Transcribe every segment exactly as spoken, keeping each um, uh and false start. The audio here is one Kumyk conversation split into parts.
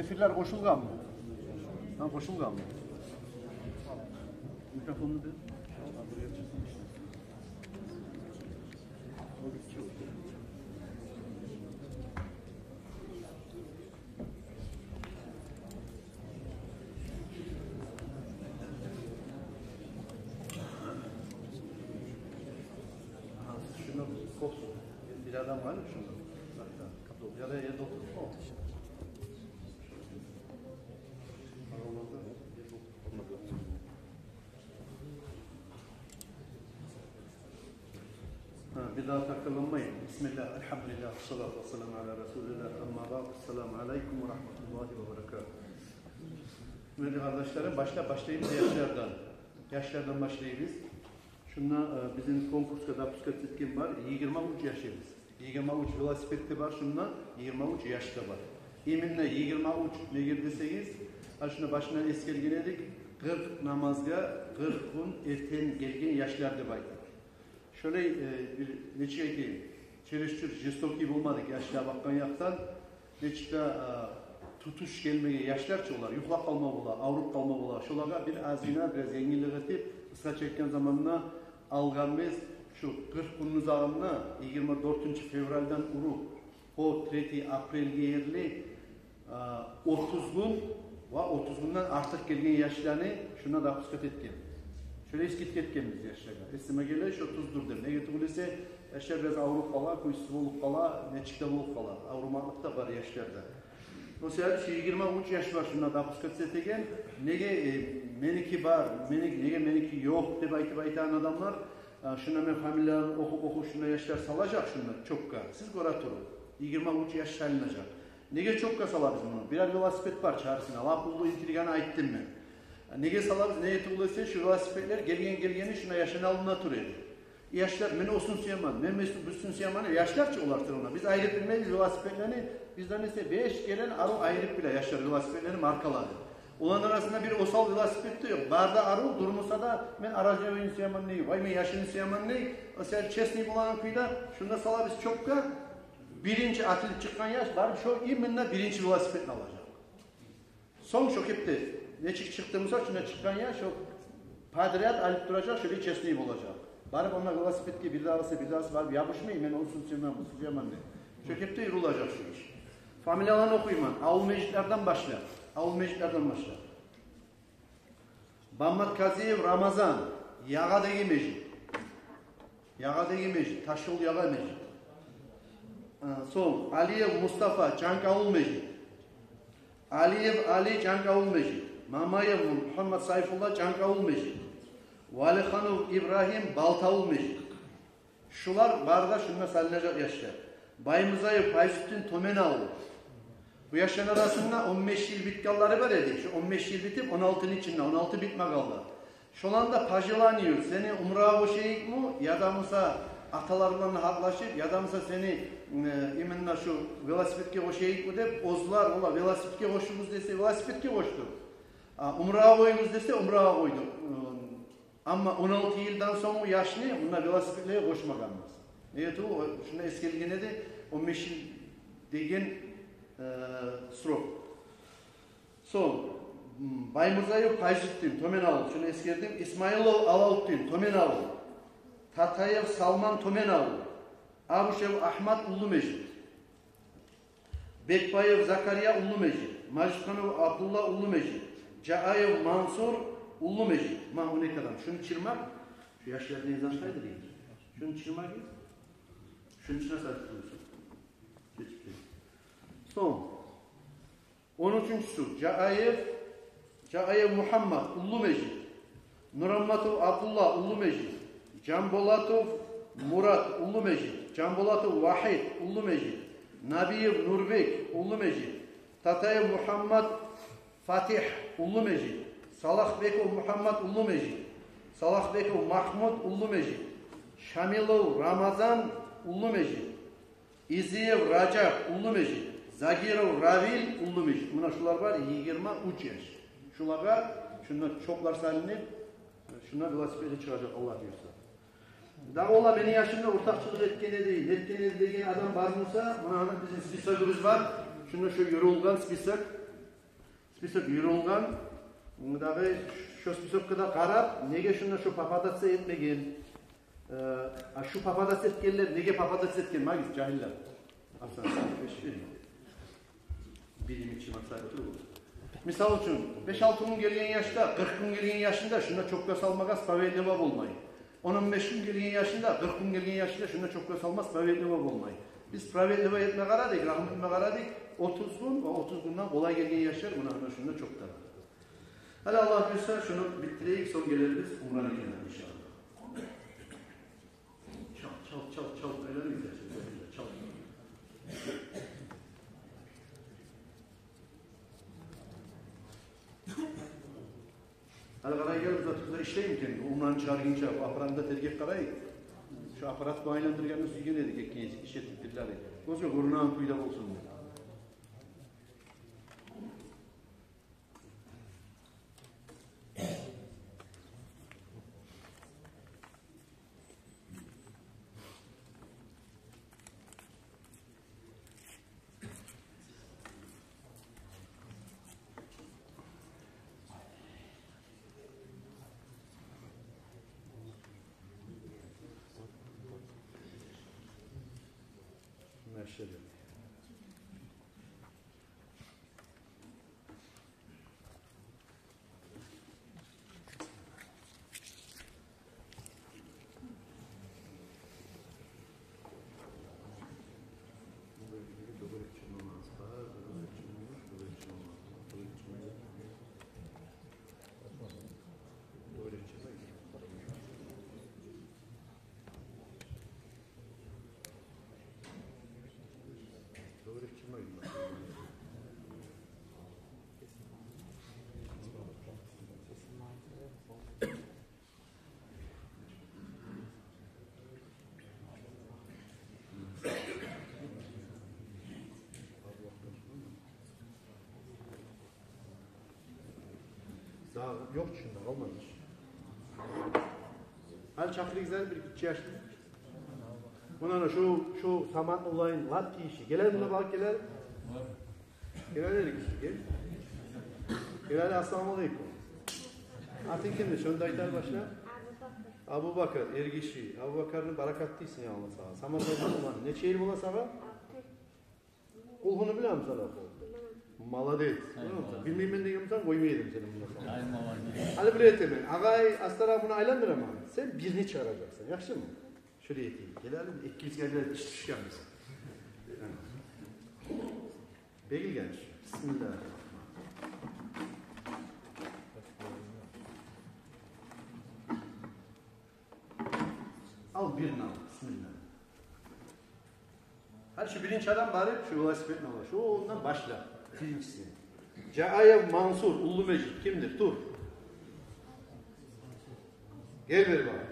Эфирлер къошулгъанмы? Гьа, къошулгъанмы? Микрофонну бер. Гьа, сиз шунда къошулугъуз. Бир адам къалды шунда. Яда ерде олтуруп къалды. Гьа, бир дагъы такъырламай. Бисмиллагь, альгьамдулиллагь, вассалату вассаламу аля расулиллагь, амма баъд, ассаламу алейкум ва рагьматуллагьи ва баракатугь. Гьюрметли къардашларым, башлап башлайбыз яшлардан. Яшлардан башлайбыз. Шунда, э, бизин конкурсгъа допускаться этген бар, йигирма уьч яш эдик. Йигирма уьч велосипед де бар шунда, йигирма уьч яш да бар. Именно йигирма уьч, неге десегиз, гьа, шунда башында эсгерген эдик, къыркъ намазгъа, къыркъ гюн эртен гелген яшлар деп айтып. Шолай, э, бир, нечик айтайым, чересчур жестокий болмадыкъ яшлар бакъгъан якъдан. Нечик де, э, тутуш гелмеген яшлар чы олар, юхлап къалма бола, авруп къалма бола. Шолагъа бир азгъына, бираз енгиллик этип, къысгъача айтгъан заманда алгъанбыз, шу къыркъ гюнню узагъында, йигирма дёртюнчю февральдан уруп, по третий апрельге ерли, э, отуз гюн ва отуз гюнден артыкъ гелген яшланы шунда допускать этген. Шолай скидка этгенбиз яшлагъа. Эсиме геле, шо тюздюр деп. Неге тюгюл эсе, яшлар бираз авруп къала, кюйсюз болуп къала, нечик де болуп къала. Аврумакълыкъ да бар яшларда. О себепли шу йигирма уьч яш бар шунда допускаться этеген. Неге, э, меники бар, мени-, неге меники ёкъ деп айтып айтагъан адамлар, э, шунда мен фамилияларын охуп-охуп, шунда яшлар салажакъ шунда чёпге. Сиз гёре туруп, йигирма уьч яш салынажакъ. Неге чёпге салабыз муну? Бирер велосипед бар чы гьарисинде, лап уллу интриганы айтдым мен. Неге салабыз? Неге тюгюл эсе, шу велосипедлер гелген-гелгени шунда яшланы алдында тура эди. Яшлар, мен осуну сюемен, мен бусуну сюемен, яшлар чы олар тюгюл. Биз айырып билмейбиз велосипедлени, бизден эсе беш керен арив айырып биле яшлар велосипедлени маркаларын. Оланы арасында бир осал велосипед де ёкъ. Бары да арив, дурмуса да, мен оранжевыйны сюемен дей, вай, мен яшылны сюемен дей. О себепли честный болагъан кюйде шунда салабыз чёпге, биринчи атылып чыкъгъан яш барып шо именно биринчи велосипедни алажакъ. Сонг шо кепде нечик чыкъды буса, шунда чыкъгъан яш шо подряд алып туражакъ, шолай честный болажакъ. Барып онда велосипедге бирдагъысы, бирдагъысы барып ябушмай, мен осуну сюемен, бусуну сюемен деп. Шо кепде юрюлежек шо иш. Фамилияларын охуйман. Авул межитлерден башлап. Авул межитлерден башлап. Бамматказиев Рамазан, Ягъадагъы межит. Ягъадагъы межит, Ташёл Ягъа межит. Э, сонг Алиев Мустафа, Жанкавул межит. Алиев Али, Жанкавул межит. Мамаев Мугьаммат Сайфулла, Жанкавул межит. Валиханов Ибрагьим, Балтавул межит. Шулар бары да шунда салынажакъ яшлар. Баймурзаев Файзутдин, Тёбен авул. Бу яшланы арасында он беш йыл битгенлери бар эди. Шу он беш йыл битип, он алтыны ичинде, он алты битме къалды. Шоланы да по желанию, сени умрагъа къошайыкъмы, яда буса аталар булан гьакълашып, яда буса сени, э, именно шу велосипедге къошайыкъмы деп, оьзлер, олар велосипедге къошугъуз десе, велосипедге къошдукъ. А, умрагъа къоюгъуз десе, умрагъа къойдукъ. Э, амма он алты йылдан сонг яшны мунда велосипедлеге къошмагъанбыз. Неге тюгюл, шунда эсгерилген эди, он беш йыл деген, э, срок. Сонг, м, Баймурзаев Файзутдин, Тёбен авул, шуну эсгердим. Исмаилов Алавутдин, Тёбен авул. Татаев Салман, Тёбен авул. Арушев Агьмат, Уллумежит. Бекбаев Закария, Уллумежит. Мажитханов Абдулла, Уллумежит. Жааев Мансур, Уллумежит. Ма он эки адам. Шуну чырмакъ, шу яшлар не зат айтды дейди. Шуну чырмакъ, шуну чырмакъ. Сонг, он уьчюнчюсю, Жааев, Жааев Мугьаммат, Уллумежит. Нурамматов Абдулла, Уллумежит. Жамболатов Мурат, Уллумежит. Жамболатов Вагьит, Уллумежит. Набиев Нурбек, Уллумежит. Татаев Мугьаммат Фатигь, Уллумежит. Салахбеков Мугьаммат, Уллумежит. Салахбеков Магьмуд, Уллумежит. Шамилов Рамазан, Уллумежит. Изиев Ражаб, Уллумежит. Загиров Равиль, Уллумежит. Муна шулар бар, йигирма уьч яш. Шулагъа шунда чоплар салынып, шунда велосипеди чыгъажакъ, Аллагь буюрса. Дагъы олар мени яшымда ортакъчылыкъ этген эди, этген эди деген адам бар буса, муна, муна бизин списогубуз бар. Шунда шу юрюлген список. Список юрюлген, мундагъы шо списокгъа да къарап, неге шунда шо попадаться этмеген? Э, а шо попадаться этгенлер, неге попадаться этген, магиз, жагьиллер? Арслан, бир йимик чы макъсат туруп. Мисал учун, беш-алты гюн гелген яшда, къыркъ гюн гелген яшында шунда чёпге салмагъа справедливо болмай. Он, он беш гюн гелген яшында, къыркъ гюн гелген яшында шунда чёпге салма справедливо болмай. Биз справедливо этме къарадыкъ, рагьму этме къарадыкъ, отуз гюн ва отуз гюнден къолай гелген яшлар муна, муна шунда чёпде. Гьали Аллагь буюрса, шуну битдирейик, сонг гелербиз умраны ичине, иншааллагь. Чал, чал, чал, чал, айланып гетесиз, чал. Гьали къарайгъыз, биз отурса ишлейми экен, умраны чыгъаргъынча, бу аппаратны да тергеп къарайыкъ. Шо аппаратны айландыргъанны сюйген эдик, экинчи, иш этип бирлери. Гёзге гёрюнеген кюйде болсун деп. Машаллагь. Дагъы ёкъ чы, шунда къалмады чы. Гьали чакъырыгъыз гьали бир гиччи яшны. Муна, муна шу, шу Саматны уланын лап тийишли. Гелер муна, бакъ, гелер. Гелер, эр гиши, гел. Гел гьали, ассаламу алейкум. Атынг кимди? Шону да айтар башына. Абубакар, эр гиши. Абубакарны баракат дейсен, я Аллагь, сагъа. Саматны уланы. Нече йыл бола сагъа? Къулгьуну билемисен, Аллагь? Билемен. Молодец. Ай, молодец. Билмеймен деген болсанг, къоймай эдим сени мунда. Ай, молодец. Гьали биле этемен. Агъай, астара муну айландыраман. Сен бирни чыгъаражакъсан, яхшымы? Шолай этейик. Гел гьали, экибизге бираз иш тюшген биз. Бегилгенч. Бисмиллагьи рагьмани рагьим. Ал бирни ал, бисмиллагь. Гьали шу биринчи адам барып, шу велосипедни ала. Шондан башла. Биринчиси. Жааев Мансур, Уллумежит. Кимдир? Тур. Гел бери бакъ.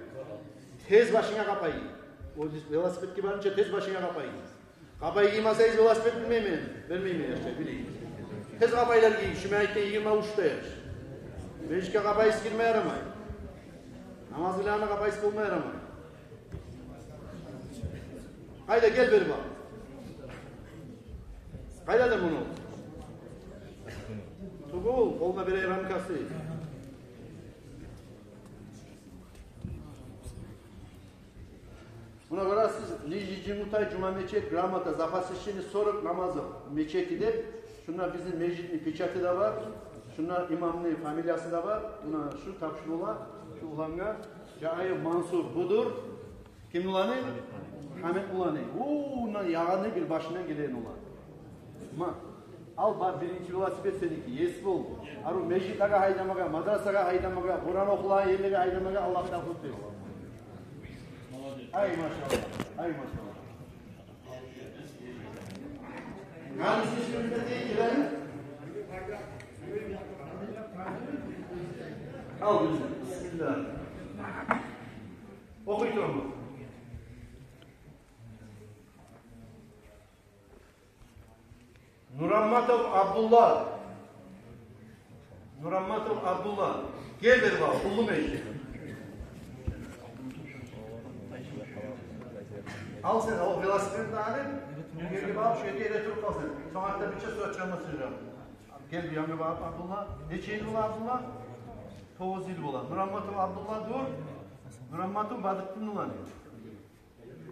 Тез башынга къапай гий. О велосипедге баргъынча тез башынга къапай гий. Къапай гиймесегиз, велосипед бермеймен. Бермеймен, яшлар, билигиз. Тез къапайлар гий, шу мен айтгъан йигирма уьч де яш. Межитге къапайсыз гирме ярамай. Намаз къылгъанда къапайсыз болма ярамай. Къайда, гел бери бакъ. Къайда да муну? Тюгюл, къолуна бере рамкасы. Муна гёресиз, Нижний Жимутай жума мечеть, грамота за посещение сорок намазов в мечети деп, шунда бизин межитни печати да бар, шунда имамны фамилиясы да бар. Муна шу тапшурула шу улангъа, Жааев Мансур будур. Кимни уланы? Хамит уланы. Уна ягъаны бир башындан гелеген улан. Ма, ал бар, биринчи велосипед сеники, ес бол. Ару межитлеге гьайдамагъа, мадрасагъа гьайдамагъа, Къуран охулагъан ерлеге гьайдамагъа Аллагь тавфикъ берсин. Ай машаллагь, ай машаллагь. Гьали сиз шуну да гелегиз. Ал, бисмиллагь. Охуй турму? Нурамматов Абдулла. Нурамматов Абдулла. Гел бери бакъ, уллу межит. Ал сен о велосипедни алып, бир ерге барып, шу ерде туруп къал сен. Сонг артда бирче суратчыгъа сюрюп. Гел бу янгъа багъып, Абдулла. Нече йыл бола, Абдулла? Тогъуз йыл бола. Нурамматов Абдулла дюр. Нурамматов Бадытдинни уланы.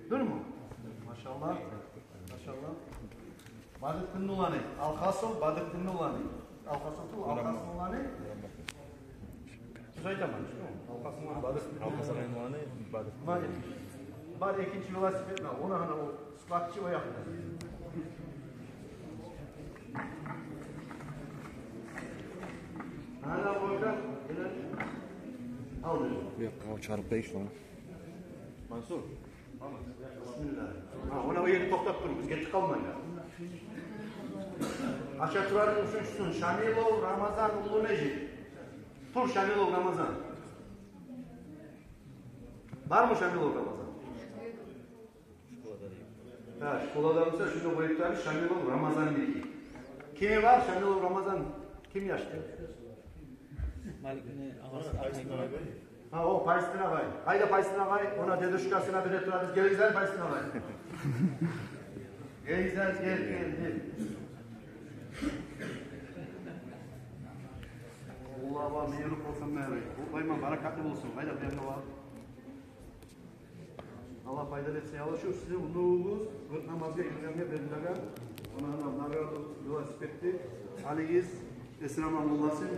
Дюрмю? Машаллагь. Машаллагь. Бадытдинни уланы. Алхасов Бадытдинни уланы. Алхасов тюгюл, Алхасны уланы. Тюз айтаман, чы. Алхасны уланы Бадытдинни уланы. Алхасны уланы Бадытдинни уланы. Бар, экинчи велосипед, на, она, она, о, складчы о якъда. Ана, о якъда, геле. Ал, бер. Бу якъгъа чыгъарып къояйыкъ шуну. Мансур. Бисмиллагь. Гьа, она о ерде токътап тур, биз гетип къалмайыкъ. Ача турарын уьчюнчюсюн, Шамилов Рамазан, Уллумежит. Тур, Шамилов Рамазан. Бармы Шамилов Рамазан? Гьа, школада буса, шунда къоюп турайыкъ, Шамилов Рамазан деди. Кими бар, Шамилов Рамазан? Ким яшда? Маликни агъасы, атайгъа. Гьа, о Пайситдин агъай. Къайда Пайситдин агъай? Она дедушкасына бере турабыз. Гелигиз, Пайситдин агъай. Гелигиз, гел, гел, гел. Аллагь, Аллагь, мейирлик болсун, мейирлик. Къутлайман, баракатлы болсун. Къайда, бу янда бар. Аллагь пайдалы этсин, я Аллагь. Шу сизин внугугъуз, гьар намазгъа йибермеге берилеген, она, она, награда велосипедни алыгъыз, эсен-аман болсун.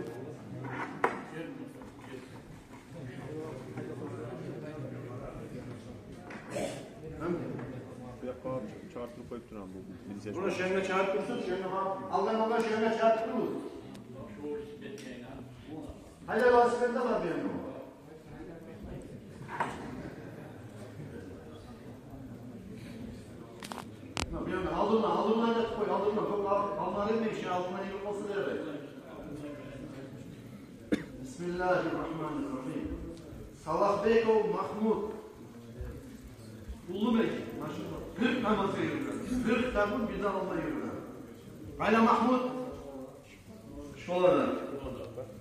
Бу якъгъа чыгъартып къоюп турам бу. Муну шенге чыгъарып турсун, шенге бар. Алгъан, алгъан шенге чыгъарып туругъуз. Къайда велосипед де бар дегеним о. Алдына, алдына, алдына деп къой, алдына. Кёп къал-, къалмагъан эди, шо алдына йиберип къойса ярай. Бисмиллагьи ррагьмани ррагьим. Салагьбеков Магьмут. Уллумежит, машаллагь. Къыркъ намазгъа юрюген. Къыркъ да гюн бир де къалмай юрюген. Къайда Магьмут? Школада.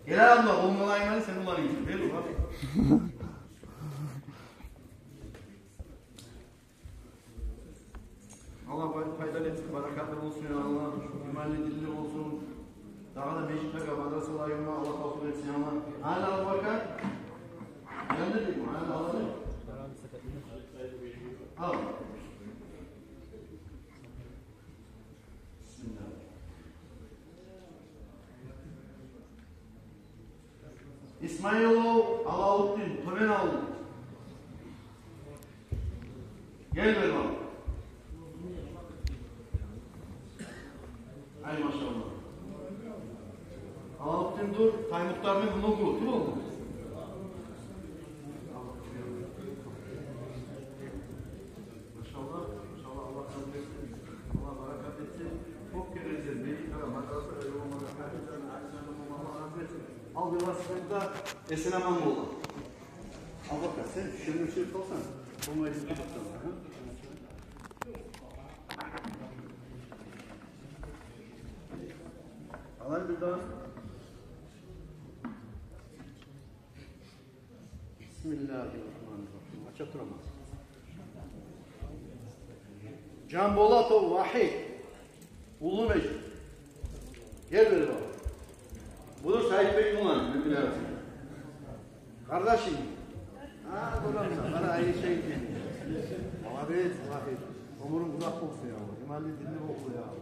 Гел, Абдулла, къолунгну алайым, сен уланынг. Бер, улан. Аллагь пай-, пайдалы этсин, баракатлы болсун, я Аллагь. Иманлы, динли болсун. Дагъы да межитлеге, мадрасалагъа юрюме Аллагь тавфикъ этсин, я Аллагь. Гьали Абубакар. Гелди дегим, гьали алды. Ал. Бисмиллагь. Исмаилов Алавутдин, Тёбен авул. Гел бери, бала. Ай, машаллагь. Алавутдин дюр, Таймухтарны внугу, тюгюлмю? Машаллагь, машаллагь, Аллагь разы болсун. Аллагь баракат этсин. Кёп гелесиз, мени къара, мадрасагъа, ёлугъа, Аллагь разы болсун. Ал, велосипедни де эсен-аман бол. Ал, бакъ, сен шуну сюрюп къалсанг, онгайлы болуп къалар, гьа? Алай бирдагъы. Бисмиллагьи ррагьмани ррагьим. Ача тураман. Жамболатов Вагьит. Уллумежит. Гел бери, бала. Бу да Саидбек булан, мен билебиз. Къардашынг. Гьа, гёремисен, къара, айрыча экен. Молодец, Вагьит. Оьмюрюнг узакъ болсун, я Аллагь. Иманлы, динли бол, я Аллагь.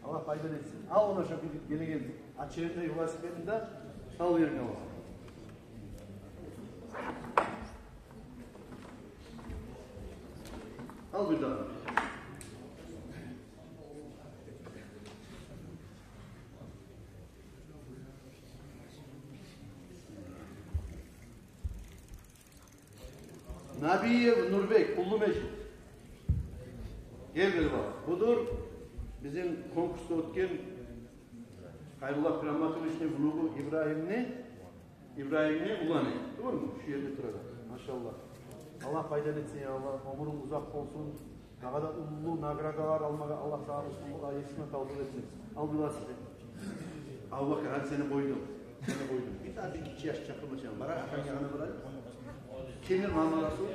Аллагь пайдалы этсин. Ал, она шо бир гелеген. Ача ерде велосипедни де сал берме бар. Ал бирдагъы. Набиев Нурбек, Уллумежит. Гел бери, бала. Будур бизин конкурсда оьтген Хайрулла Пираматовични внугу Ибрагьимни, Ибрагьимни уланы. Тюгюлмю? Шу ерде турагъан. Машаллагь. Аллагь пайдалы этсин, я Аллагь. Оьмюрюнг узакъ болсун. Дагъы да уллу наградалар алмагъа Аллагь сагъа устунлюк, есине тавфикъ этсин. Ал, велосипед. Абубакар, гьали сени къойдум. Сени къойдум. Бир де бир гиччи яш чакъырма чакъырма. Бара, атанг янына бара. Кимдир Мама Расул?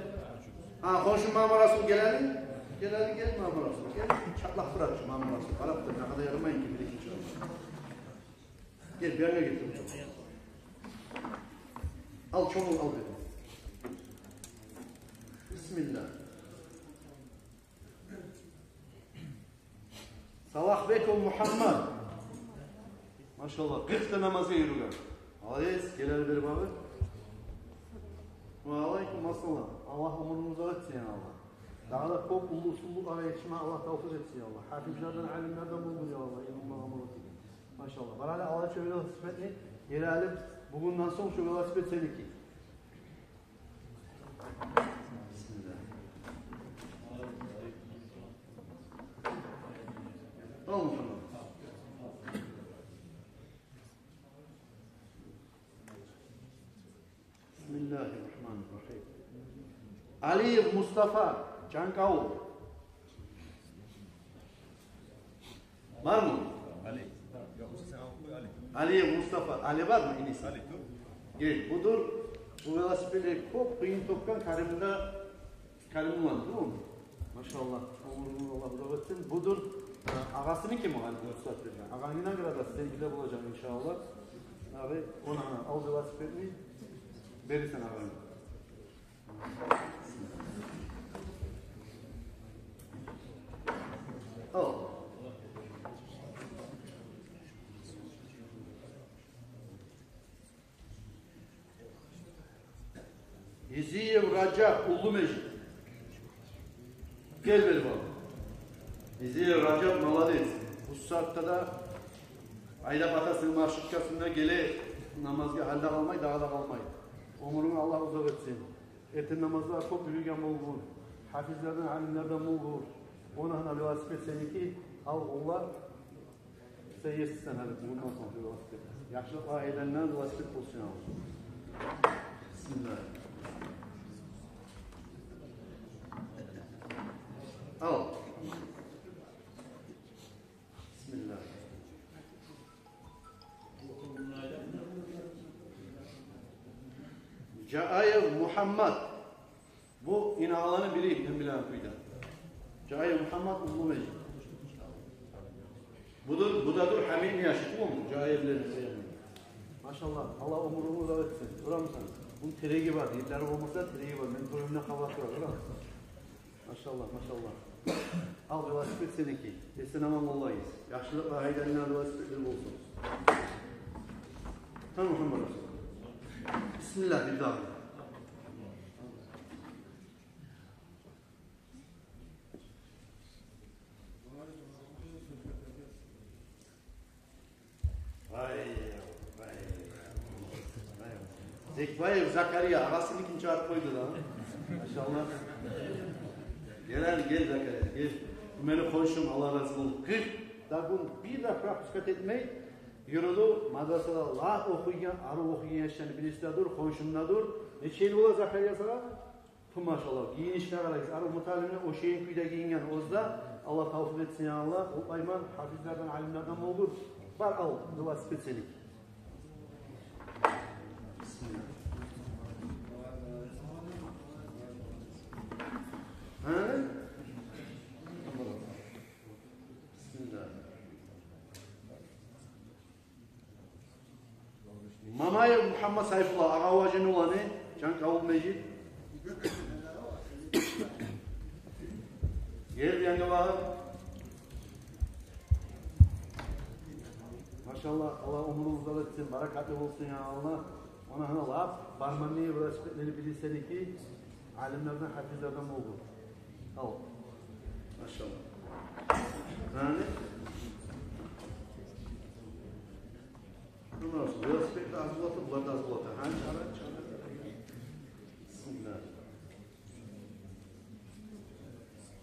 Гьа, хоншу Мама Расул, гел гьали. Гел гьали, гел, Мама Расул. Гел, чакълап турар чы Мама Расул. Къарап тур, не къадар ярамай экен, бир-эки чакъырма. Гел, бу янына гел, чомул. Ал, чомул, ал бери. Бисмиллагь. Салахбеков Мухаммад. Машаллагь, къыркъ да намазгъа юрюген. Молодец, гел али бери, бабы. Ва алайкум ассалам. Аллагь оьмюрюнгню узакъ этсин, я Аллагь. Дагъы да кёп уллу суллукълагъа етишме Аллагь тавфикъ этсин, я Аллагь. Гьафизлерден, алимлерден болгъур, я Аллагь, илмуну амал этеген. Машаллагь. Бар али, ал али шо велосипедни, гел али, бугюнден сонг шо велосипед сеники. Бисмиллагь. Ал, Мухаммад. Бисмиллагьи ррагьмани ррагьим. Алиев Мустафа, Чанкъавул. Бармы? Али. Ёкъ, сен алып къой, Али. Алиев Мустафа, Али бармы, иниси? Али, тур. Гел, будур, бу велосипедге кёп къыйын тёкген Каримулла, Каримулла, тюгюлмю? Машаллагь, оьмюрюнгню Аллагь узакъ этсин. Будур, э, агъасыныкиму, Али, бу велосипед? Агъангны наградасы сеники де болажакъ, иншааллагь. Агъа, она, она, ал велосипедни, бересен агъанга. Ал. Изиев Ражап, Уллумежит. Гел бери, бабы. Изиев Ражап, молодец. Бу сагьатда да айдап атасыны маршруткасында геле, намазгъа гьалда къалмай, дагъы да къалмай. Оьмюрюнгню Аллагь узакъ этсин. Эртен намазлагъа кёп юрюйген болгъур. Гьафизлерден, алимлерден болгъур. Она, она велосипед сеники, ал, уллу. Сен есисен гьали, бугюнден сонг велосипед. Яхшылыкълагъа гьайдайгъан велосипед болсун, я Аллагь. Бисмиллагь. Ал. Бисмиллагь. Жааев Мухаммад. Бу инагьланы бири, мен билеген кюйде. Жааев Мухаммад, Уллумежит. Будур, бу да дюр Гьамитни яшы, тюгюлмю? Жааевлени. Машаллагь, Аллагь оьмюрюнгню узакъ этсин. Гёремисен? Муну тереги бар, йыллары болмаса, тереги бар. Мени тёбемде къабат тура, гёремисен? Машаллагь, машаллагь. Ал, велосипед сеники. Эсен-аман болугъуз. Яхшылыкълагъа гьайдайгъан велосипедлер болсун. Тамам, Мухаммад Расул. Бисмиллагь, бир дагъы. Вай, вай, вай. Зекбаев Закария, агъасыны ким чыгъарып къойду да? Машаллагь. Гел гьали, гел, Закария, гел. Бу мени хоншум, Аллагь рази болсун. Къыркъ да гюн бир де пропускать этмей юрюдю мадрасада, лап охуйгъан, арив охуйгъан яшланы бириси де дюр, хоншум да дюр. Нече йыл бола, Закария, сагъа? Ту, машаллагь, гийинишине къарагъыз. Арив муталимлеге ошайгъан кюйде гийинген оьзю де. Аллагь тавфикъ этсин, я Аллагь. Къутлагъан гьафизлерден, алимлерден болгъур. Бар, ал, велосипед сеники. Гьа? Бисмиллагь. Мамаев Мухаммад Сайфулла, Агъаважин уланы, Чанкъавул межит. Гел, янгы бар. Машаллагь, Аллагь оьмюрюгюз узакъ этсин, баракатлы болсун, я Аллагь. Она, она, лап барманны велосипедлени бири сеники. Алимлерден, гьафизлерден болгъур. Ал. Машаллагь. Гьали? Шундан сонг велосипед де аз бола, булар да аз бола. Гьа, чара, чара. Бисмиллагь.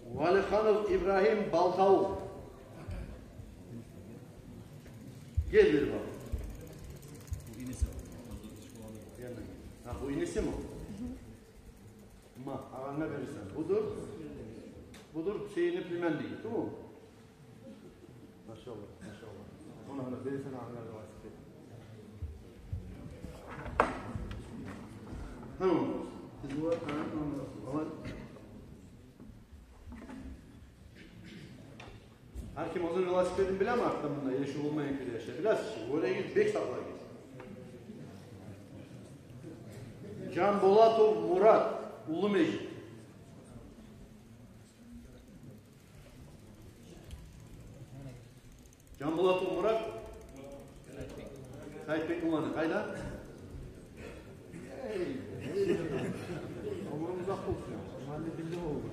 Валиханов Ибрагьим, Балтавул. Гел бери, бабы. Гьа, бу инисими? Ма, агъанга бересен. Будур, будур Гьюсейинни племянниги, тюгюлмю? Машаллагь, машаллагь. Она, она, бересен агъанга велосипед. Тамам. Сиз булар, тамам, тамам. Алай. Гьар ким оьзюню велосипедин билеми, артда мунда яшав болмайгъан кюйде яшай. Билесиз чи, оьрегиз бек сакълагъыз. Жамболатов Мурат, Уллумежит. Жамболатов Мурат. Саидбек Мулланы къайда? Эй, оьмюрюнг узакъ болсун. Иманлы, динли болугъуз.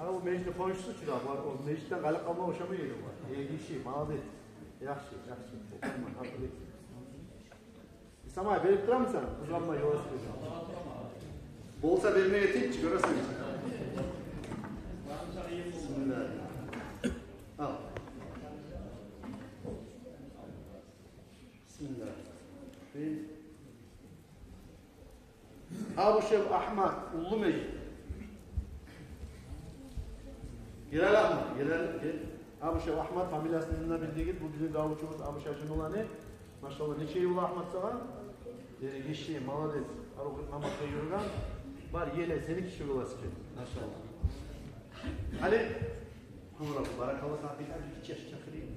Ана бу межитни хоншусу чу да бар. О межитден къалып къалмагъа ошамай ери бар. Эркиши, молодец. Яхшы, яхшы. Окъуман, гьакъыллы. Исамай, берип турамысан? Къызгъанма, ёлас берип. Болса бермей этейик чи, гёресен. Бисмилла. Ал. Бисмилла. Абушев Агьмат, Уллумежит. Гел, Агьмат, гел, гел. Абушев Агьмат, фамилиясын да билдигиз, бу бизин давучубуз Абушев Гьажимулланы. Машалла, нече йыл бола, Агьмат, сагъа? Эркиши, молодец. Арив намазгъа юрюген. Бар, ел сеники чи велосипед. Машалла. Гьали, Амрабу, баракалла, сагъа бир гиччи яш чакъырайым.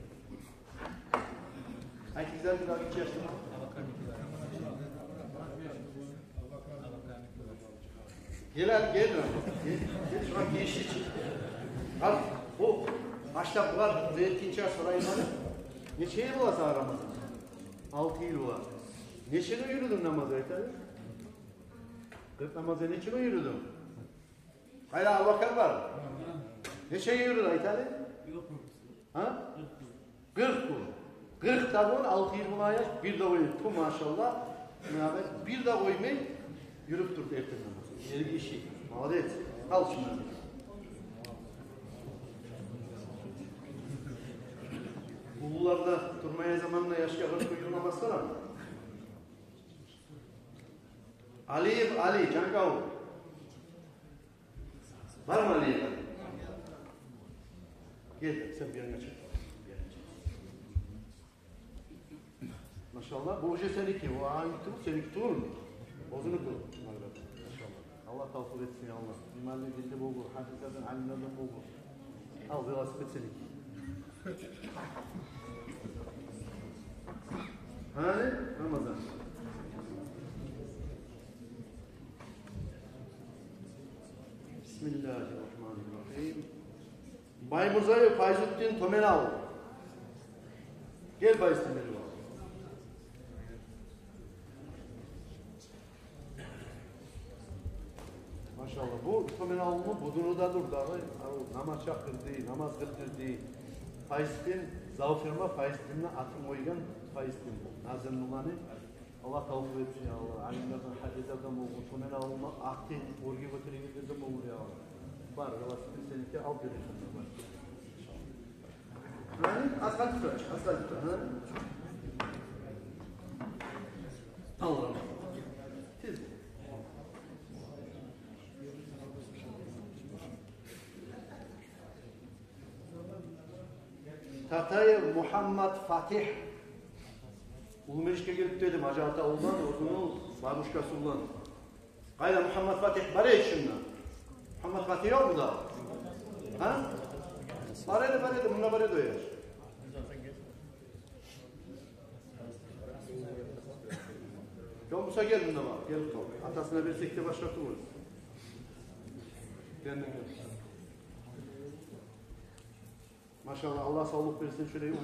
Айтыгъыз, бир гиччи яш. Гел, гьали, гел, гел, гел, шугъар гийиши чи. Къара, бу башлап булар, бу эртенче сорайым гьали. Нече йыл бола сагъа, Рамазан? Алты йыл бола. Нече гюн юрюдюнг намазгъа, айт гьали? Къыркъ намазгъа нече гюн юрюдюнг? Къайда Абубакар бар? Нече гюн юрюдю, айт гьали? Гьа? Къыркъ гюн. Къыркъ да гюн, алты йыл бола яш, бир де къоймай. Ту, машалла. Муна бир де къоймай юрюп туруп эртен намаз. Эркиши. Молодец. Ал шундан. Уллулар да турмай заманда яшгъа къыркъ гюн юрюме басар. Алиев Али, Жанкъавул. Бармы Алиев Али? Гел, сен бир янгъа чыкъ. Машалла, бу уже сеники, о айып туруп, сеники тюгюлмю? Оьзюнюки. Машалла. Аллагь тавфикъ этсин, я Аллагь. Иманлы, динли болгъур, гьафизлерден, алимлерден болгъур. Ал, велосипед сеники. Гьали, Рамазан. Бисмиллагьи ррагьмани ррагьим. Баймурзаев Файзутдин, Тёбен Авул. Гел, Файзутдин, бери бар. Машалла, бу Тёбен Авулну будуну да дюр дагъы, ав, намаз чакъырды, намаз къылдырды. Файзутдин, завферма Файзутдинни атын къойгъан Файзутдин бу. Назимулланы. Аллагь тавфикъ этсин, я Аллагь. Алимлерден, гьафизлерден болгъур. Тёбен Авулну атын оьрге гётерегенлерден болгъур, я Аллагь. Бар, велосипед сеники, ал, бери шунда бар. Гьа? Аз къалып тура, аз къалып тура, гьа? Алгъан. Тез бол. Татаев Мугьаммат Фатигь. Уллумежитге гелип дедим, Гьажи Атавулдан, оьзюню бабушкасы булан. Къайда Мугьаммат Фатигь, бар эди шунда? Мугьаммат Фатигь ёкъму дагъы? Гьа? Бар эди, бар эди, мунда бар эди о яш. Ёкъ буса, гел мунда бар, гелип къал. Атасына берсек де башгъа тюгюл. Гел, гел. Машалла, Аллагь савлукъ берсин, шулай уллу,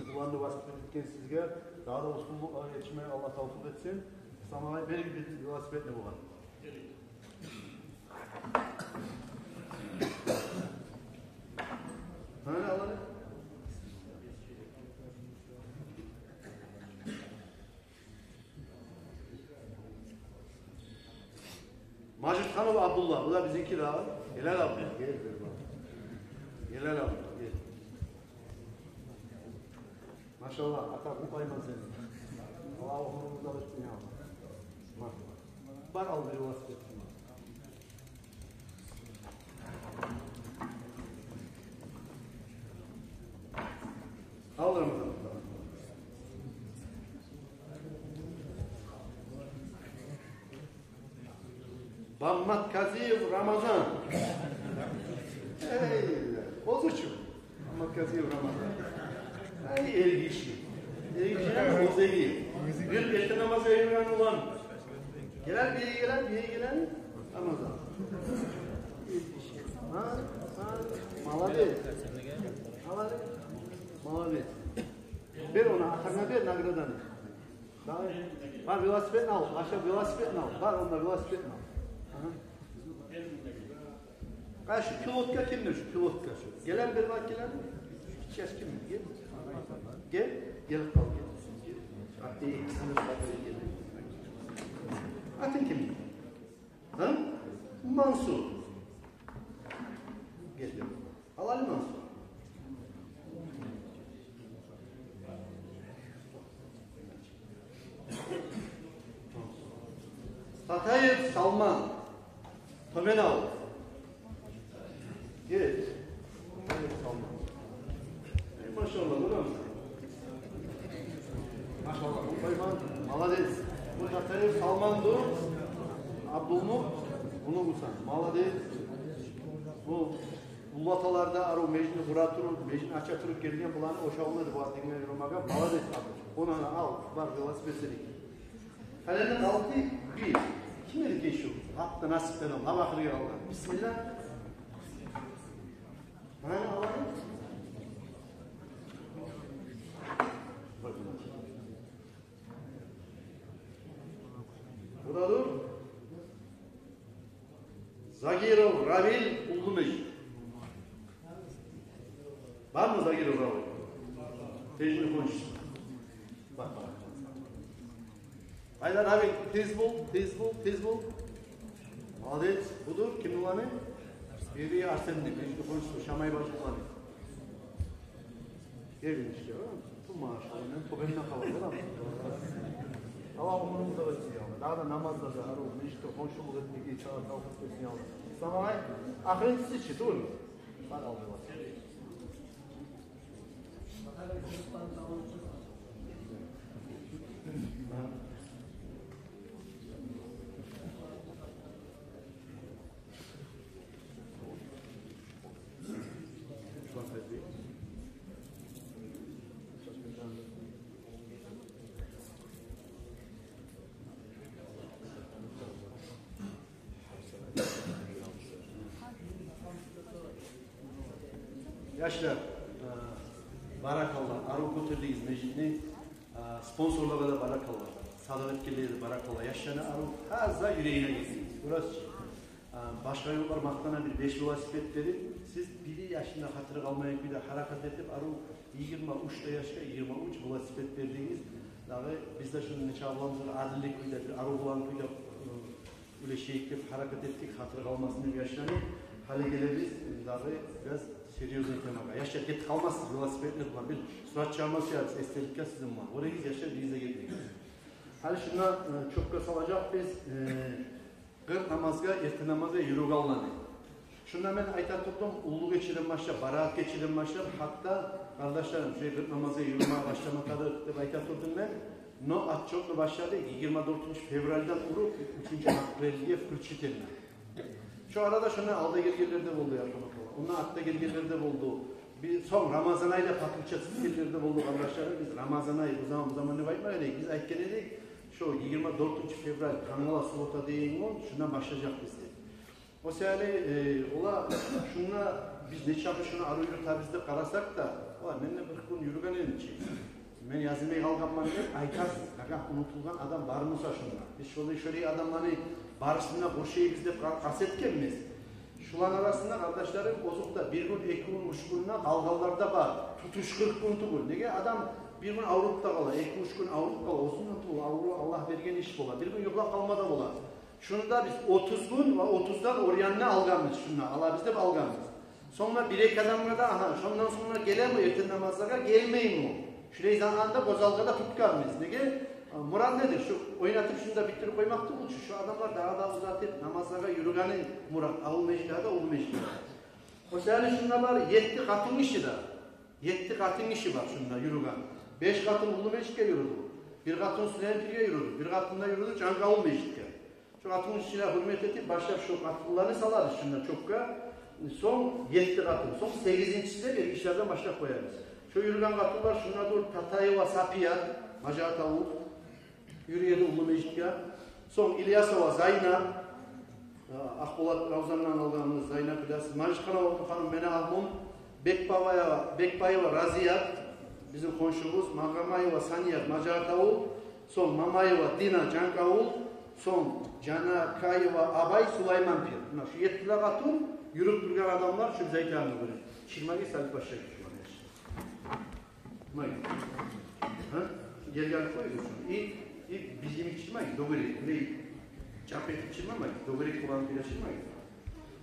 уллу уланны воспитать этген сизге. Дагъы да устунлюклеге етишмеге Аллагь тавфикъ этсин. Исламагъа берик бир велосипедни бугъар. Гьана алар. Мажитханов Абдулла, бу да бизинки дагъы. Гел, Абдулла, гел, гел, бар. Гел, Абдулла, гел. Машалла, ата, къутламайман сени. Аллагь оьмюрюнгню узакъ этсин, я Аллагь. Бар, ал, бир велосипед. Ал, Рамазан. Баммат Казиев Рамазан. Эй, оьзю чю. Маккаси Рамазан. Ай, эргиши. Эргиши, озеги. Бир эрте намазгъа юрюген улан. Гелер, бир гелер, бир гелер. Рамазан. Гьа? Гьа? Молодец. Молодец. Молодец. Бер ону, атанга бер награданы. Бар, бар, велосипедни ал, башлап велосипедни ал. Бар, онда велосипедни ал. Агьа. Къайсы пилотгъа кимдир шу, пилотгъа шу? Гелем бир бакъ, гелем. Гиччи яш ким? Гел. Гел, гелип къал, гел. Гьатта экисин де сакътай гел. Атынг ким? Гьа? Мансур. Гел, гел. Алали Мансур. Татаев Салман. Тёбен ал. Гел. Татаев Салман. Эй, машалла, гёремисен? Машалла, Къурбайман, молодец. Бу Татаев Салманды, Абдулмут, муну къусан. Молодец. Бу уллаталарда арив межитни къура туруп, межитни ача туруп гелген буланы ошавунда деп ат дегенге юрюмеге, молодец, Абдул. Ону ана ал, бар, велосипед сеники. Гьали алты бир. Ким эди шу? Гьатта насип берем, гьап ахыргъа къалгъан. Бисмилла. Мана алайым. Бу да дюр. Загиров Равил, Уллумежит. Бармы Загиров Равил? Тежни хоншусу. Бар, бар. Гьайда, Равил, тез бол, тез бол, тез бол. Молодец. Бу дюр, ким уланы? Бири Арсенни, биринчи хоншусу, Шамай бажи уланы. Гелин ишге, гьа? Ту машалла, мен тёбенде къалам, гёремисен? Аллагь оьмюрюн узакъ этсин, я Аллагь. Дагъы да намазларда, арив, межитге хоншулукъ этмеге, иншаллагь, тавфикъ берсин, я Аллагь. Ислам агъай, ахырынчысы чы, тюгюлмю? Бар, ал, бар. Яшлар, э, баракалла, арив гётердигиз межитни. Э, спонсорлагъа да баракалла, садагъа этгенлеге де баракалла. Яшланы арив, таза юрегине гелдигиз. Гёресиз чи? Э, башгъа ёкълар макътана бир беш велосипед берип, сиз бир яшны да хатири къалмайгъан кюйде гьаракат этип, арив йигирма уьч де яшгъа йигирма уьч велосипед бердигиз. Дагъы биз де шуну нече абламыз бар, адилли кюйде, бир арив болгъан кюйде, э, уьлешейик деп гьаракат этдик, хатири къалмасын деп яшланы. Гьали гелебиз дагъы бираз серьёзный темагъа. Яшлар, гетип къалмассыз велосипедлер булан. Бир сурат чыгъарма сюебиз эсделикге сизин булан. Гёрегиз, яшлар, биригиз де гетмегиз. Гьали шунда, э, чёпге салажакъбыз, э, къыркъ намазгъа, эрте намазгъа юрюгенлени. Шунда мен айта турдум, уллу гечеден башлап, Бараат гечеден башлап, гьатта, къардашларым, шулай къыркъ намазгъа юрюме башламакъдыр деп айта турдум мен. Но отчётну башлады йигирма дёртюнчю февральдан уруп, уьчюнчю апрельге включительно. Шо арада шондан алда гелгенлер де болду, ярхамакалла. Ондан артда гелгенлер де болду. Бир сонг Рамазан айда подключаться этгенлер де болду, къардашларым. Биз Рамазан ай, бу заман, бу заман деп айтмагъан эдик. Биз айтгъан эдик, шо йигирма дёртюнчю февраль, тангала суббота деген гюн, шондан башлажакъбыз деп. О саялы, э, ола, шунда биз нечакъы шуну арив юрютебиз деп къарасакъ да, ола, мен де бир гюн юрюген эдим чи. Мен язылмай къалгъанман деп айтасыз, агар унутулгъан адам бар буса шунда. Биз шолай, шолай адамланы барысын да къуршайбыз деп къа-, къаст этгенбиз. Шуланы арасында, къардашларым, озокъда, бир гюн, эки гюн, уьч гюн де къалгъанлар да бар. Тутуш къыркъ гюн тюгюл. Неге, адам бир гюн авруп да къала, эки-уьч гюн авруп къала, оьзюнден тюгюл, аврув Аллагь берген иш бола. Бир гюн юхлап къалма да бола. Шунда биз отуз гюн ва отуздан орянны алгъанбыз, шунда алабыз деп алгъанбыз. Сонг да бир-эки адамгъа да, агьа, шондан сонг да гелеми эртен намазлагъа, гелмейми? Шулай заманда гёз алгъа да тутгъанбыз. Неге? А, мурат недир? Шу ойнатып шунда битдирип къоймакъ тюгюл чю, шу адамлар дагъы да узатып намазлагъа юрюгени мурат, авул межитлерде, уллу межитлерде. О саялы шунда бар етти къатын гиши де. Етти къатын гиши бар шунда юрюген. Беш къатын уллу межитге юрюдю. Бир къатын Сулейман пирге юрюдю. Бир къатын да юрюдю Жангавул межитге. Шо къатын гишилеге гьюрмет этип, башлап шо къатынланы салабыз шунда чёпге. Сонг етти къатын, сонг сегизинчиси деп эркишлерден башлап къоябыз. Шо юрюген къатынлар шунда дюр: Татаева Сапия, Мажат авул, юрюй эди Уллу межитге. Сонг Ильясова Зайнап, э, Акъболат Равзандан алгъаныбыз Зайнап Ильяс, Мажитханова Умуханум, мени агьлюм, Бекбаева, Бекбаева Разият, бизин хоншубуз, Магъамаева Саният, Мажат авул, сонг Мамаева Дина, Жанкъ авул, сонг Жанакаева Абай, Сулайманпир. Муна шу етти де къатын юрюп тургъан адамлар, шу биз айтагъанны гёре. Чырмагъыз, салып башлайыкъ шуланы. Май. Гьа? Ерге алып къоюгъуз шуну. И, и биз йимик чырмагъыз, дёгерек. Мундай чап этип чырмагъыз, дёгерек болгъан кюйде чырмагъыз.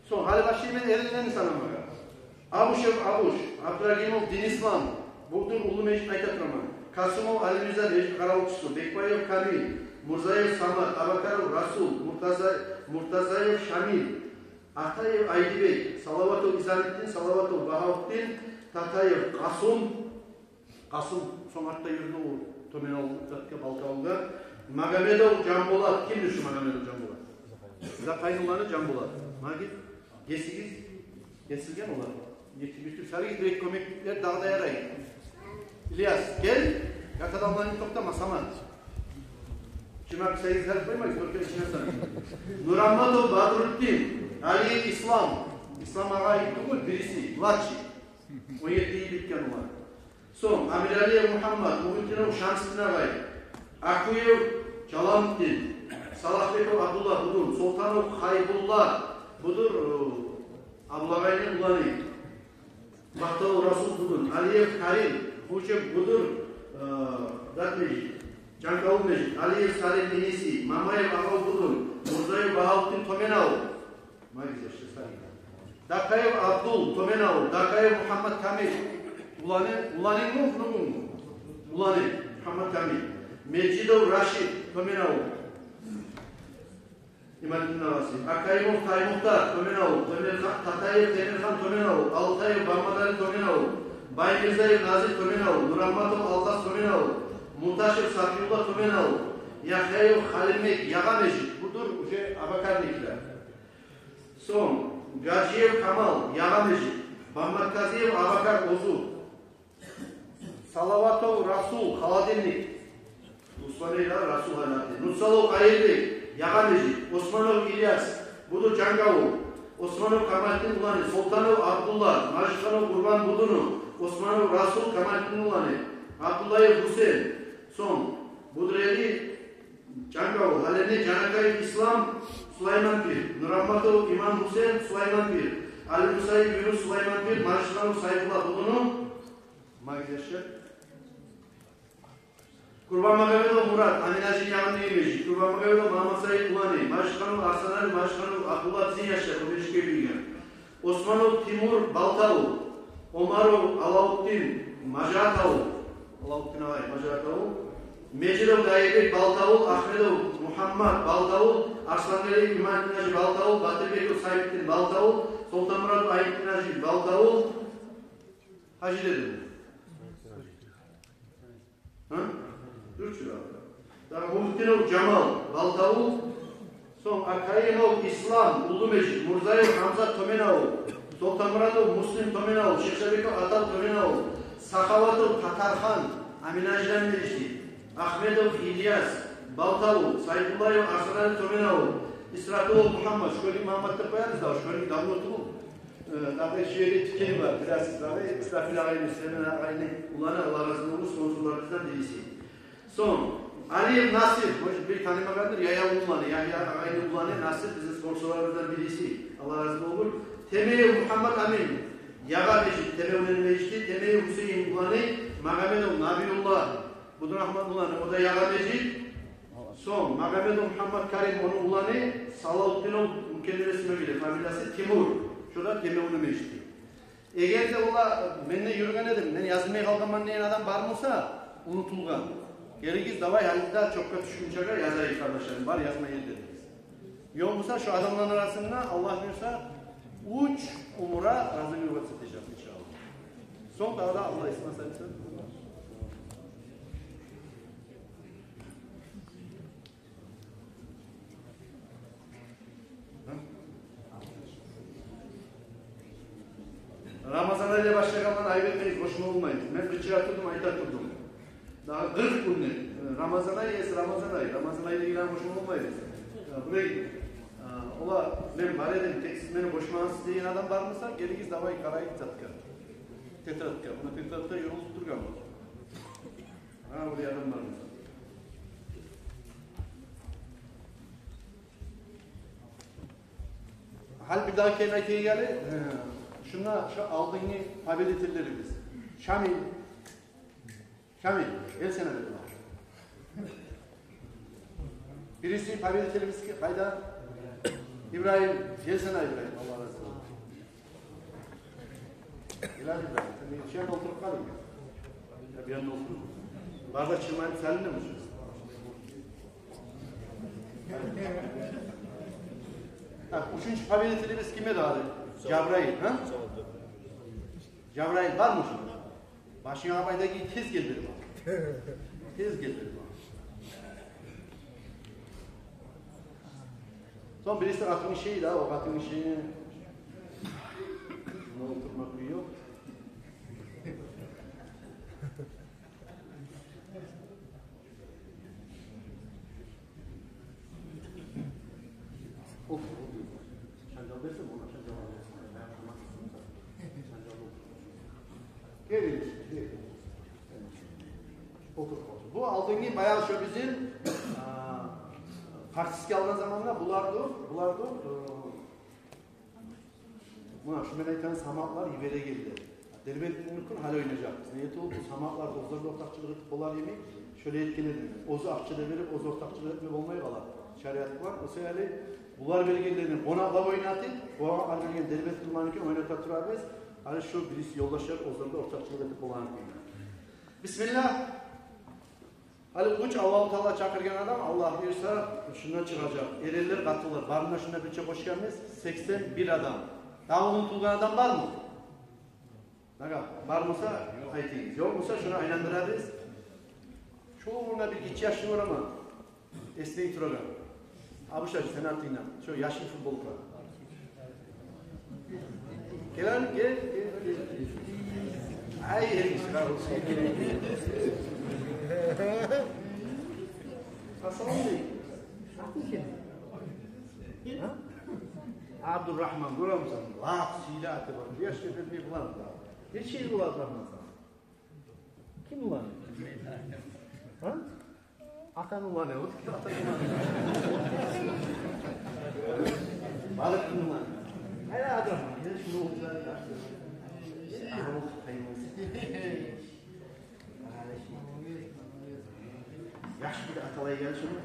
Сонг гьали башлайман эринлени санамагъа. Абушев Абуш, Абдурагимов Динислам, бу дюр Уллу межитни айта тураман. Касумов Алимирза, межит къаравулчусу, Бекбаев Камил, Мурзаев Самат, Абакаров Расул, Муртаза-, Муртазаев Шамил, Атаев Айдибек, Салаватов Изамитдин, Салаватов Багьавутдин, Татаев Къасум, Къасым сонг артда юрюдю о, тёбен авул, затгъа, Балта авулгъа. Магомедов Жанболат. Кимдир шу Магомедов Жанболат? Закъайны уланы Жанболат. Магит, гесигиз, гесилген олар. Гетип битип сарыгъыз, бир-эки кёмеклер дагъы да ярай. Ильяс, гел, ят адамланы токътама, Самат. Чырмакъ сегиз гьарп къоймай, только ичине сан. Нурамматов Бадрутдин, Алиев Ислам. Ислам агъай тюгюл, бириси, младший. Он етти йыл битген олар. Сонг Амиралиев Мугьаммат, Мугьитдинов Шамсдин агъай, Акуев Жалалтдин, Салахбеков Абдулла, бу дюр Солтанов Хайбулла, бу дюр, э, Абулагъайны уланы, Бахталов Расул, бу дюр Алиев Карим, Хучев, бу дюр, э, Датмежит, Жанкъавул межит, Алиев Салим, иниси, Мамаев Агъав, бу дюр Мурзаев Багьавутдин, тёбен авул. Магит, яшла сарыгъыз. Дакаев Абдул, тёбен авул. Дакаев Мугьаммат Камил. Уланы, уланы му, внугу му? Уланы, Мугьаммат Камил. Межидов Рашид, тёбен авул. Имамдин агъасы. Акаимов Таймухтар, тёбен авул. Темирхан, Татаев Темирхан, тёбен авул. Алтаев Баммадали, тёбен авул. Баймирзаев Назир, тёбен авул. Нурамматов Алкъас, тёбен авул. Мурташев Сапиулла, тёбен авул. Яхъяев Халимбек, Ягъа межит. Бу дюр уже Абакарникилер. Сонг Гьажиев Камал, Ягъа межит. Бамматказиев Абакар, Озу. Салаватов Расул, Холодильник. Усманов Расул, Холодильник. Нусалов Къайырбек, Ягъа межит. Османов Ильяс, бу дюр Жанкъавул. Османов Камалдин уланы. Солтанов Абдулла, Мажитханов Къурбан, бу дюр Османов Расул, Камалдин уланы. Абдуллаев Гьусейн. Сонг бу дюр эди Жанкъавул, гьалени Жанакаев Ислам, Сулайманпир, Нурамматов Иман Гьусейн, Сулайманпир, Алимусаев Юнус, Сулайманпир, Мажитханов Сайфулла, бу дюр Магит, яшла. Къурбанмагомедов Мурат, Аминажи, Ягъа межит. Къурбанмагомедов Мамасаид, уланы. Мажитханов Арсанали, Мажитханов Абдулла, бизин яшла, о межитге бирген. Османов Тимур, Балта авул. Омаров Алавутдин, Мажат авул. Алавутдин агъай, Мажат авул. Межидов Дайырбек, Балта авул. Ахмедов Мугьаммат, Балта авул. Арслангелиев Иманхажи, Балта авул. Батырбеков Сайфутдин, Балта авул. Солтанмуратов Айнутдинхажи, Балта авул. Гьажи дедим. Гьа? Дюр чю дагъы. Дагъы Мугьитдинов Жамал, Балта авул. Сонг Акаимов Ислам, Уллу межит. Мурзаев Гьамзат, Тёбен авул. Солтанмуратов Муслим, Тёбен авул. Шихсабеков Атал, Тёбен авул. Сахаватов Татархан, Аминажи межити. Ахмедов Ильяс, Балта авул. Сайфуллаев Арсанали, Тёбен авул. Исрапилов Мугьаммат, школьник Мугьаммат деп къоябыз да, школьник давно тюгюл. Э, дагъы шу ерде тюкен бар, билесиз дагъы, Исрапил агъайны, Сулейман агъайны уланы, Аллагь рази болгъур, спонсорларыбыздан бириси. Сонг Алиев Насир, может, бир танымагъандыр, Ягъа уланы, Ягъа агъайны уланы Насир бизин спонсорларыбыздан бириси, Аллагь рази болгъур. Темеев Мугьаммат Амин, Ягъа межит, Темеев уланы межити, Темеев Гьусейин уланы Магомедов Набиулла, Будурагьман уланы, о да Ягъа межит. Сонг Магомедов Мугьаммат Карим, ону уланы Салавутдинов, мумкин, эсиме геле фамилиясы, Тимур, шо да Темеев уланы межити. Эгер де олар, мен де юрюген эдим, мен язылмай къалгъанман деген адам бар буса, унутулгъан, гелигиз, давай, гьали де чокъгъа тюшгюнчеге язайыкъ, къардашларым, бар язма ер дедигиз. Ёкъ буса, шо адамланы арасында, Аллагь буюрса, уьч умра разы болуп этежек, иншааллагь. Сонг дагъы да Аллагь исмасайса. къошма болмайбыз. Мен къычыра турдум, айта турдум. Дагъы къыркъ гюн де, э, Рамазан ай, эс Рамазан ай, Рамазан ай деген къошма болмайбыз. Э, булай, э, ола, мен бар эдим, тек сиз мени къошмагъансыз деген адам бар буса, гелигиз, давай, къарайыкъ тетрадка. Тетрадка, муна тетрадка ёзулуп тургъан бу. Гьа, булай адам бар буса. Гьали бир дагъы гелип айтайыкъ гьали, э, шунда шу алдынгы победительлерибиз. Шамил. Шамил, гел сен де. Бириси победителибиз къайда? Ибрагьим, гел сен де, Ибрагьим. Аллагь рази болсун. Гел гьали, Ибрагьим, сен де шу ерде олтуруп къал. Я, бир янда олтур. Бары да чыгъып салынды мы шу? Так, уьчюнчю победителибиз ким эди гьали? Жабраил, гьа? Жабраил бармы шунда? Башынга алып айта ки, тез гел бери магъа. Тез гел бери магъа. Сонг бириси къатынгиши эди, о къатынгишини мунда олтурма кюй ёкъ. Олтур, олтур. Шанжал берсем, она шанжал алып берсем. Шанжал олтур. Гел, гел, гел. Олтур, олтур. Бу алдынгы баягъы шу бизин, а, партийский алгъан заманда булар да, булар да, э, Муна шу мен айтагъан саматлар йиберегенлер. Дербент булан гьали ойнажакъбыз. Неге тюгюл, бу саматлар оьзлер де ортакъчылыкъ этип болар йимик, шолай этген эдим. Оьзю акъча да берип, оьзю ортакъчылыкъ этме болмай къала. Шариат бар. О саялы булар бергенлерин къонакълар ойнатып, къонакълар берген дербент булан гьали ойната турабыз. Гьали шу бириси ёлдашлар оьзлер де ортакъчылыкъ этип болар йимик. Бисмиллагь. Гьали къуч Аллагьу Таала чакъыргъан адам, Аллагь буюрса, шундан чыгъажакъ. Эренлер, къатынлар, барын да шунда бирче къошгъанбыз, сексен бир адам. Дагъы унутулгъан адам бармы? Дагъы бар буса, айтыгъыз. Ёкъ буса, шуну айландырабыз. Шу урунда бир гиччи яшлы бар амма. Эсинде турагъан. Абуш-гьажи, сени артынгдан. Шу яшыл футболка. Гел гьали, гел, гел, гел. Ай, эргиши, къаргъыш. Ассаламу алейкум. Атынг ким? Гьа? Абдурагьман, гёремисен? Лап сыйлы аты бар. Яш гетмей булан да. Нече йыл бола Абдурагьман сагъа? Ким уланы? Гьа? Атаны уланы, о. Балыкъны уланы. Гьали адам, гьали шуну уланы. Гьали къайман. Яш бир аталай гел шуну.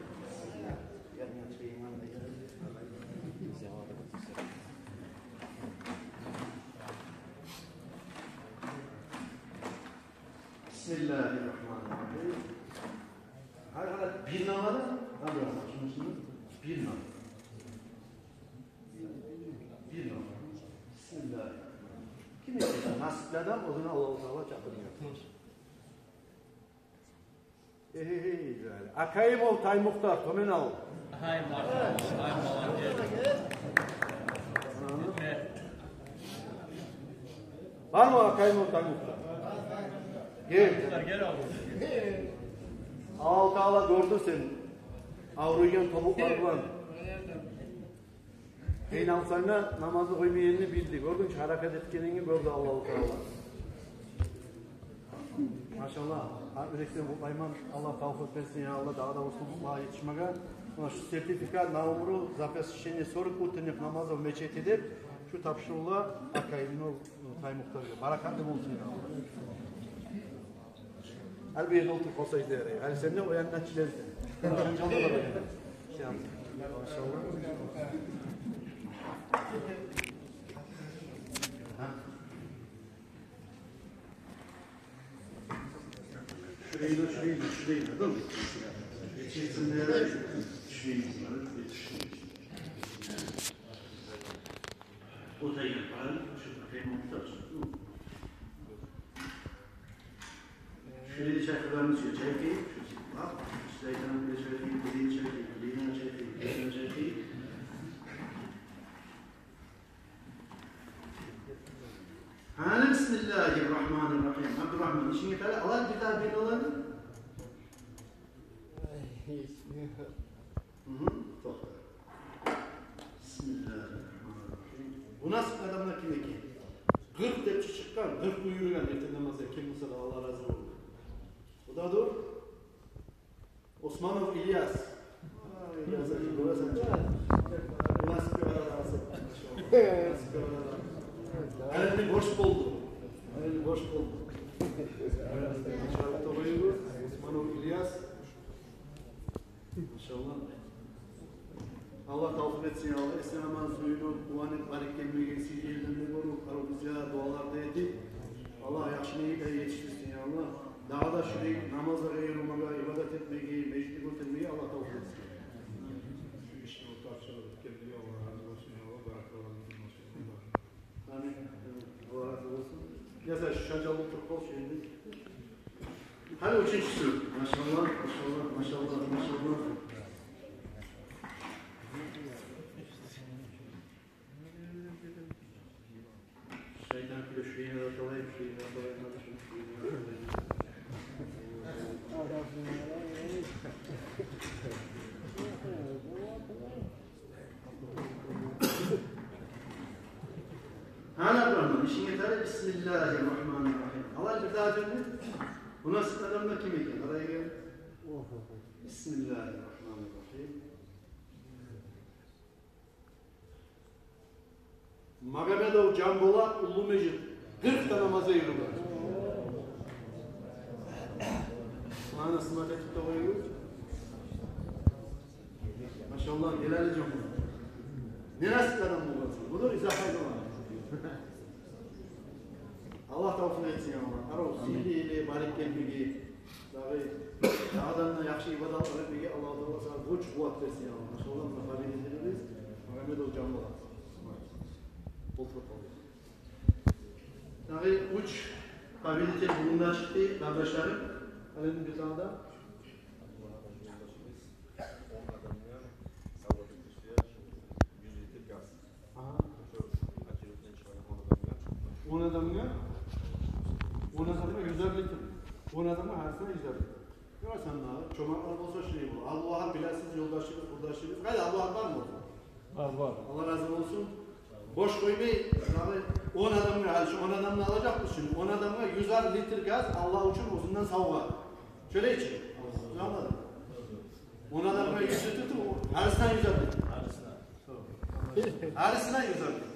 Бисмиллагьи ррагьмани ррагьим. Гьали, гьали, бир номер, гьали, шуну, шуну, бир номер. Бир номер. Бисмиллагьи ррагьмани ррагьим. Ким эсе насипли адам, оьзюн Аллагьу Таала чакъыргъан. Гьей, гьей, гьей, Акаимов Таймухтар, тёбен ал. Ай, машаллагь, ай, молодец. Бармы Акаимов Таймухтар? Гел. Гел, гел, абу. Аллагьу Таала гёрдю сен авруйгъан тобукълар булан. Къыйналсанг да, намазны къоймайгъанны билди. Гёрдюнг чю, гьаракат этгенинги гёрдю Аллагьу Таала. Машаллагь, гьа, юрекден къутлайман. Аллагь тавфикъ берсин, я Аллагь, дагъы да осунлукълагъа етишмеге. Муна шу сертификат на умру за посещение сорок утренних намазов в мечети деп, шу тапшурулгъа Акаимов Таймухтаргъа. Баракатлы болсун, я Аллагь. Гьали бу ерде олтуруп къалса да ярай. Гьали сен де о янда чилен. Машаллагь. Шурайна, шурайна, шурайна, да? Шурайна. О да япар, шу прямо так. Шулай чайкъагъанны шу чайкъай, шу сипап, шулай чайкъай, шулай чайкъай, шулай чайкъай. Гьали, бисмиллагьи ррагьмани ррагьим. Ишинге тали, алай бир дагъы бир алайым. Мгм, токъта. Бисмиллагьиррагьманиррагьим. Бу насип адамлар ким экен? Къыркъ деп чыкъгъан, къыркъ гюн юрюген эртен намазда, ким болса да, Аллагь рази болсун. Бу да дюр. Османов Ильяс. Ай, Ильяс, гёресен чи. Бу насипге къара да, насипге къара да. Алени бош болду. Алени бош болду. Чарыкъ тобайы бу. Османов Ильяс. Машаллагь. Аллагь тавфикъ этсин, я Аллагь. Эсен-аман сююнюп, къуванып, барып гелмеге, сизин ерден де гёрюп, арив бизге дуалар да этип, Аллагь яхшы ниетге етишдирсин, я Аллагь. Дагъы да шулай намазлагъа юрюмеге, ибадат этмеге, межитни гётермеге Аллагь тавфикъ этсин. Шу ишни тапшырып гелди, Аллагь рази болсун, я Аллагь, баракаллагь. Амин. Аллагь рази болсун. Я, сен шу шанжалда олтуруп къал, шу ерде. Гьали уьчюнчюсю. Машаллагь, машаллагь, машаллагь, машаллагь. Шайтан кюле, шу ерин аталайым, шу ерин аталайым, шу ерин аталайым. Гьана, Къуран, ишинге тали, бисмиллагьиррагьманиррагьим. Алай бир дагъы дёндю. Бу насип адамлар ким экен? Къарайгъыз. Бисмиллагьиррагьманиррагьим. Магомедов Жамболат, Уллумежит, къыркъ да намазгъа юрюген. Мана сымат этип де къоюгъуз. Машаллагь, гелели Жамболат. Не насип адам болгъансан. Буну изагьы да бар. Аллагь тавфикъ этсин, я Аллагь. Арив сизин де барып гелмеге. Дагъы, дагъы да яхшы ибадатлар этмеге Аллагьу Таала сагъа гюч, къуват берсин, я Аллагь. Машаллагь, муна къабилдиригиз, Магомедов Жамболат. Олтуруп къалды. Дагъы уьч къабилдир бугюн де чыкъды, къардашларым. Алени бир дагъы да. Агьа. Он адамгъа, он адамгъа юзер литр. Он адамгъа гьарисине юзер литр. Гёресен дагъы, чомартлар болса шулай бола. Абдулвагьап, билесиз, ёлдашыбыз, къурдашыбыз. Къайда, Абдулвагьап бармы? Бар, бар. Аллагь рази болсун. Бош къоймай, дагъы он адамгъа, гьали шу он адамны алажакъбыз шуну. Он адамгъа юзер литр газ Аллагь учун оьзюнден савгъа. Шолай чы? Англадынг? Он адамгъа юз литр, гьарисине юзер литр. Гьарисине юзер литр.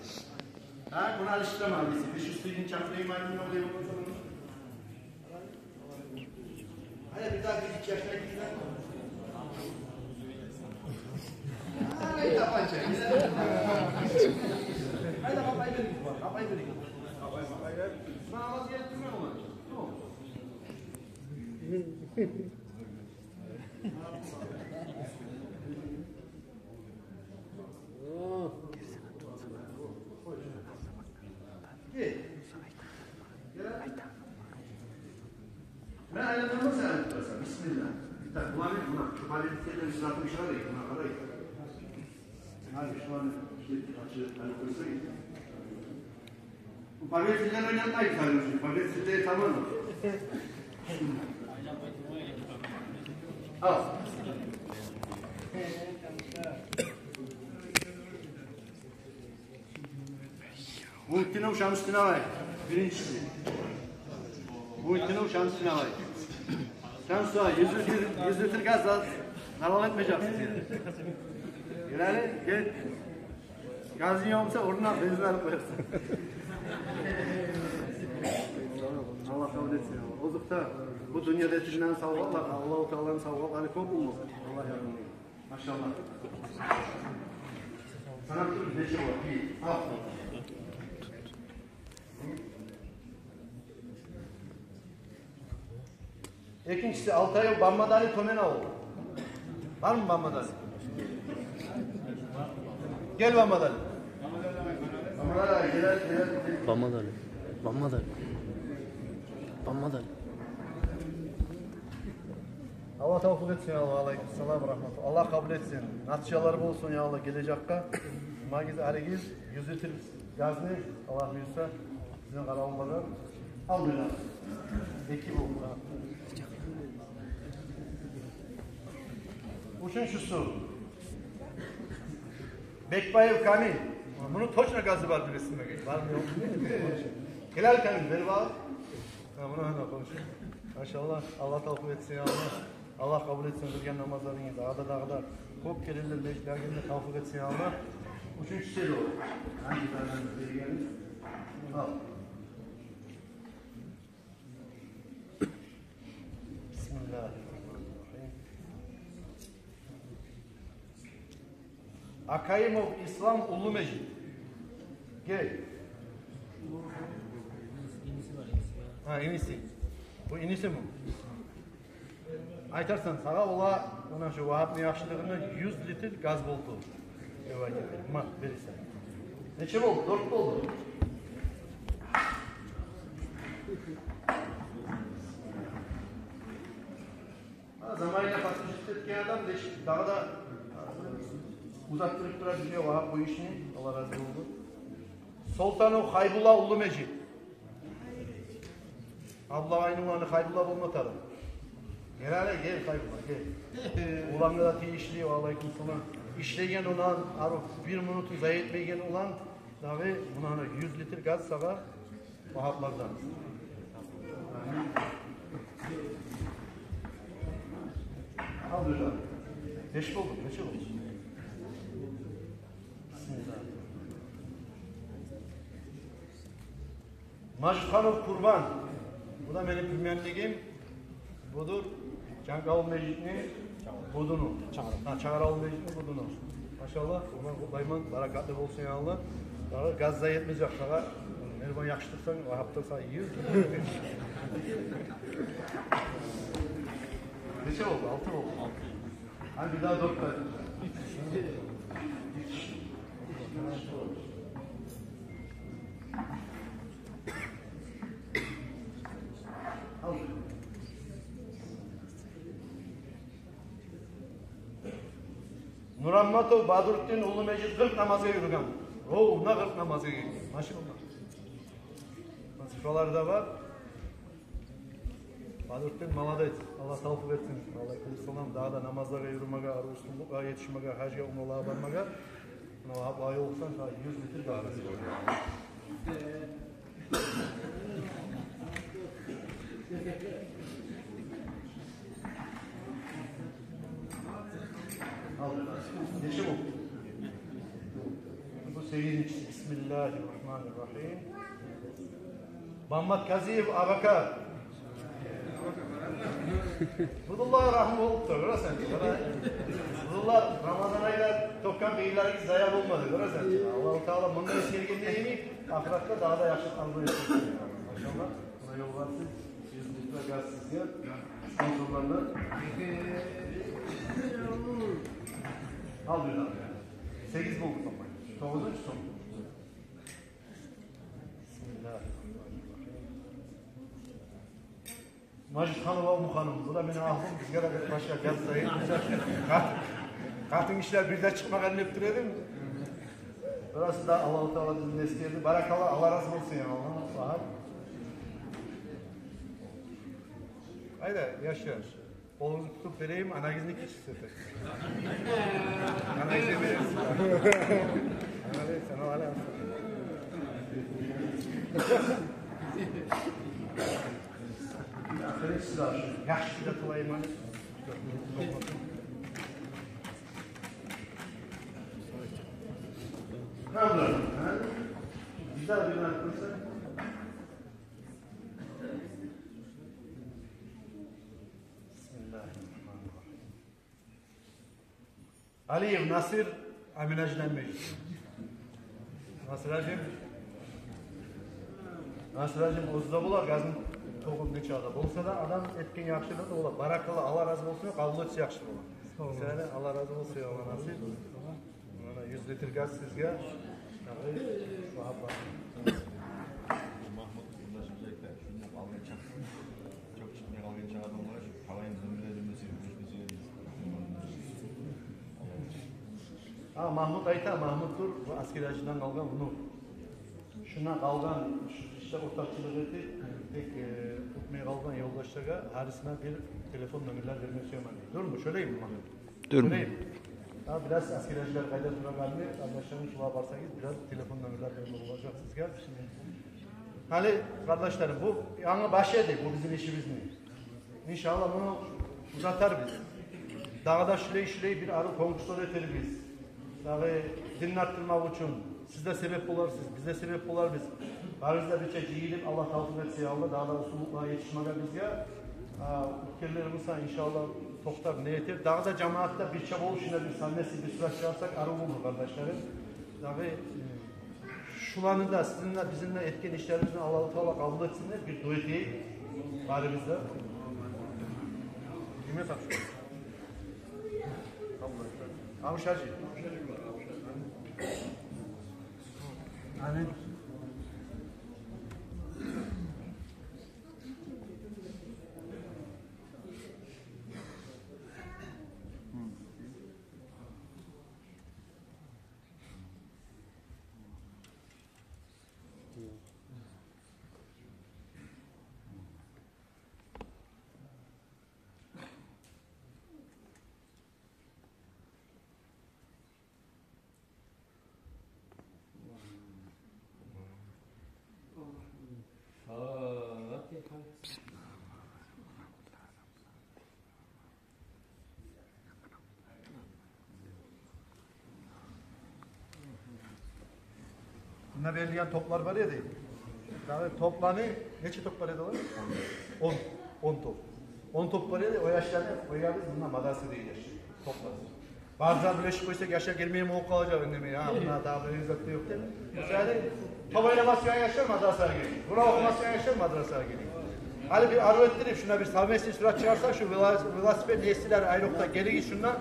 Гьа, муна алышдырма биз. Беш юз тыйын чакъырайым, айтма, олай болмаса. Гьали бир дагъы бир ичи яшына гирсен. Гьали тапанча. Гьали къапай берип, къапай берип. Къапай, къапай берип. Намаз гелип турмай олар. Ёкъ. Мен айланаман, сен айтып турасан. Бисмилла. Так, буланы, муна, шу къабилдирген затны чыгъар, муна къарай. Гьали шуланы ачып, гьали къойсагъыз. Бу повесилер ойнатмай, конечно, повесилер таман. Ал. Мугьитдинов Шамсудин агъай, биринчиси. Мугьитдинов Шамсудин агъай. Шамсу агъай, юз литр, юз литр газ да залал этмежексиз. Гел гьали, гел. Газынг ёкъ буса, орнуна бензин алып къоярсан. Аллагь къабул этсин. Озокъда, бу дюньяда этилинеген савгъатлар, Аллагьу Тааланы савгъатлары кёп уллу. Аллагь ярдам этсин. Машаллагь. Санап тур, нече бар? Бир, алты. Экинчиси Алтайов Баммадали, Тёбен авул. Бармы Баммадали? Гел, Баммадали. Баммадали, гел, гел, гел. Баммадали. Баммадали. Баммадали. Аллагь тавфикъ этсин, я Аллагь. Алейкум салам, рагьмат. Аллагь къабул этсин. Натижалар болсун, я Аллагь, гележекге. Магиз, аригиз, юз литр газны, Аллагь буюрса, сизин къаравуллагъа. Ал, бир дагъы. Эки болду. Уьчюнчюсю. Бекбаев Камил. Муну точно газы бар, билесизми? Бармы, ёкъму? Гьилал Камил, бери бар. Гьа, муна, гьана, къоншу. Машаллагь, Аллагь тавфикъ этсин, я Аллагь. Аллагь къабул этсин къылгъан намазларынгны дагъы да, дагъы да. Кёп гелип межитлеге гелмеге тавфикъ этсин, я Аллагь. Уьчюнчюсю де о. Гьанги, гьанги берген. Ал. Бисмиллагьи ррагьмани ррагьим. Акаимов Ислам, Уллумежит. Гел. Гьа, иниси. Бу инисими? Айтарсан, сагъа ола, муна шу Вагьапны яхшылыгъына юз литр газ болду. Деп айтар. Ма, бересен. Нече болду? Дёрт болду. Гьа, заманына подключить этген адам, дагъы да узатдырып турар бизге Вагьап бу ишни. Аллагь рази болсун. Солтанов Хайбулла, Уллумежит. Абдуллагьны уланы Хайбулла болма тарыкъ. Гел гьали, гел, Хайбулла, гел. Улангъа да тийишли, ва алайкум салам. Ишлеген улан, арив, бир минутун зая этмейген улан, дагъы муна, гьана, юз литр газ сагъа Вагьаплардан. Ал, бир дагъы. Беш болду, нече болду? Бисмиллагь. Мажитханов Къурбан. Бу да мени племяннигим. Будур Жанкавул межитни будуну. Гьа, Чагъаравул межитни будуну. Машаллагь, ондан къутлайман, баракатлы болсун, я Аллагь. Дагъы газ зая этмежек сагъа. Мени булан яхшы турсанг, Вагьап да сагъа юз. Нече болду? Алты болду. Гьа, бир дагъы дёрт къайтды. Нурамматов Бадрутдин, Уллумежит, къыркъ намазгъа юрюген. О, муна къыркъ намазгъа гелген. Машаллагь. Сыфалары да бар. Бадрутдин, молодец. Аллагь тавфикъ этсин. Алайкум салам. Дагъы да намазлагъа юрюмеге, арив уьстюнлюкге етишмеге, гьажгъа, умралагъа бармагъа. Муна Вагьап ёлукъсанг, сагъа юз литр газ. Ал, нече болду? Бу сегизинчиси. Бисмиллагьи ррагьмани ррагьим. Магьаммат Казиев Абакар. Будуллагь рагьму болуп тур, гёресен. Будуллагь, Рамазан айда тёкген къыйынларыгъыз зая болмады, гёресен. Аллагьу Таала мунда эсгергенде йимик, ахыратда дагъы да яхшы къабул этсин. Машаллагь. Муна ёлугъасыз, юз литр газ сизге, спонсорлардан. Ал бир дагъы. Сегиз болду токътай. Тогъузунчу сом. Бисмиллагьи ррагьмани ррагьим. Мажитханова Умуханум, бу да мени агьлюм, бизге де бир башгъа газ зая этмежек. Къат-, къатын гишилер бир де чыкъмагъан деп тура эдим. Бираз да Аллагьу Таала бизин эсгерди. Баракалла, Аллагь рази болсун, я Аллагь. Багьа. Гьайда, яшлар, къолугъузну тутуп берейим, анагъызны кечирсиз. Анагъызгъа бересиз. Анагъыз, анагъыз. Яхшы да тылайман. Бисмиллагьи ррагьмани ррагьим. Алиев Насир, Аминажинан межит. Насир гьажи. Насир гьажи, оьзю де бола, газны тогъун нече де болса да, адам этген яхшылыгъы да бола. Баракалла, Аллагь рази болсун, къабул этсе яхшы бола. Сагъ бол. Сени Аллагь рази болсун, я Аллагь, Насир. Муна юз литр газ сизге. Магьмут, мунда шунча айта, шунда къалгъан чакъ. Чакъ чыкъмай къалгъан чакъ адам бар, шу къалайын, зомбилер, зомбилер, зомбилер. Гьа, Магьмут айта, Магьмутдур, бу Аскер гьажидан къалгъан внук. Шундан къалгъан, шу ишде ортакъчылыкъ этип, тек, э, тутмай къалды. Олар ёлдашлагъа гьарисине бир телефон номерлер бермек сюемен дей. Дюрмю? Шолаймы? Дюрмю. Шолаймы? Гьа, бираз аскерчилер къайда турагъанны, къардашларым, шулагъа барсагъыз, бираз телефон номерлер бермек болажакъ сизге. Гьали, къардашларым, бу янгы баш эди, бу бизин ишибизни. Иншаллагь, муну узатарбыз. Дагъы да шулай-шулай бир арив конкурслар этербиз. Дагъы динни артдырмакъ учун сиз де себеп боларсыз, биз де себеп боларбыз. Барыбыз да бирче жыйылып, Аллагь тавфикъ этсе, Аллагь, дагъы да усуллукълагъа етишмеге бизге. А, оьтгенлер буса, иншаллагь, токътап не этер. Дагъы да жамаатда бирче болуп, шунда бир совместный бир сурат чыгъарсакъ, арив болур, къардашларым. Дагъы, э, шуланы да, сизин де, бизин де этген ишлерибизни Аллагьу Таала къабул этсин деп бир дуа этейик барыбыз да. Кимге тапшырайым? Абуш-гьажи. Амин. Мунда берилген топлар бар эди. Дагъы топланы, нече топ бар эди олар? Он, он топ. Он топ бар эди, о яшланы къоябыз мунда, мадраса деген яшлар. Топлар. Барыбыз да биригип къойсакъ, яшлар гелмейген болуп къалажакъ, индемей. Гьа, мунда дагъы бир зат да ёкъ деп. Мисалы, топ ойнама сюеген яшлар мадрасагъа гелейик. Буну охума сюеген яшлар мадрасагъа гелейик. Гьали бир арив этдирип, шунда бир совместный сурат чыгъарсакъ, шу велос-, велосипед еслери айрокъда гелигиз шунда.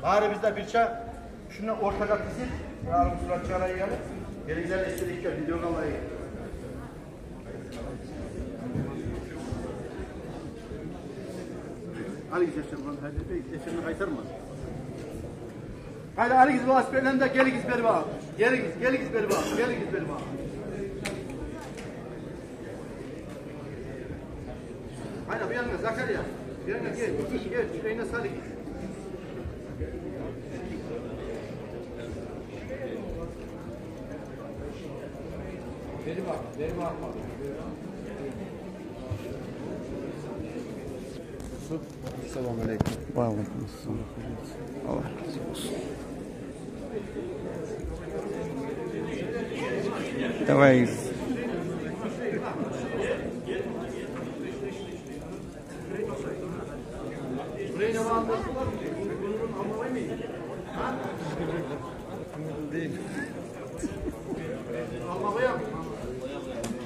Барыбыз да бирче шунда ортагъа тизип, бир арив сурат чыгъарайыкъ гьали. Гелигиз, эсгерейик, видеогъа алайыкъ. Алигиз, яшлар, булан гьайдап, эсерни къайтарма. Гьайда, алигиз велосипедлени де, гелигиз бери багъып. Гелигиз, гелигиз бери багъып, гелигиз бери багъып. Гьайда, бу янгъа, Закария. Бу янгъа гел, гел, шулайына салыгъыз. Бери багъып, бери багъып. Ассаламу алейкум. Ва алейкум ассалам. Аллагь рази болсун. Давай.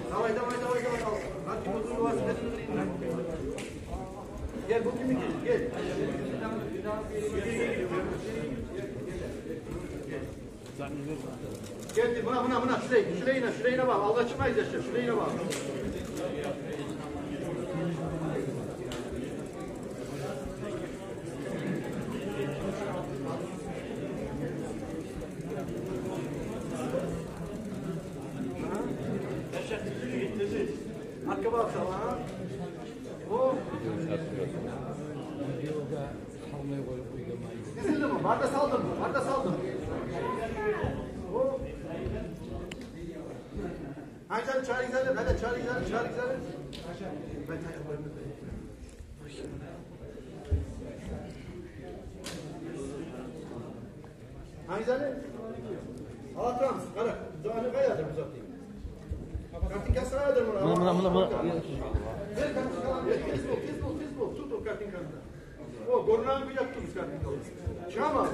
Давай, давай, давай, давай. Гьали бу кимники? Гел. Гелди, муна, муна, муна, шулай, шулайына, шулайына багъып, алгъа чыкъмайсыз, яшлар, шулайына багъып. Яшлар, тизилигиз, тизилигиз. Артгъа багъып сал, гьа. О. Тизилдими? Бар да салдым, бар да салдым. О. Гьайда, чаригиз алып, гьайда, чаригиз алып, чаригиз алып. Гьайда, гьайда, къойма. Гьайда, гьайда. Ала турамыз, къара. Бу зат къайдадыр, бу зат? Картинкасы къайдадыр муну? Муна, муна, муна, муна. Бер картинканы, бер, тез бол, тез бол, тез бол. Тут о картинканы да. О, гёрюнеген кюйде тутугъуз картинканы. Чыгъамы?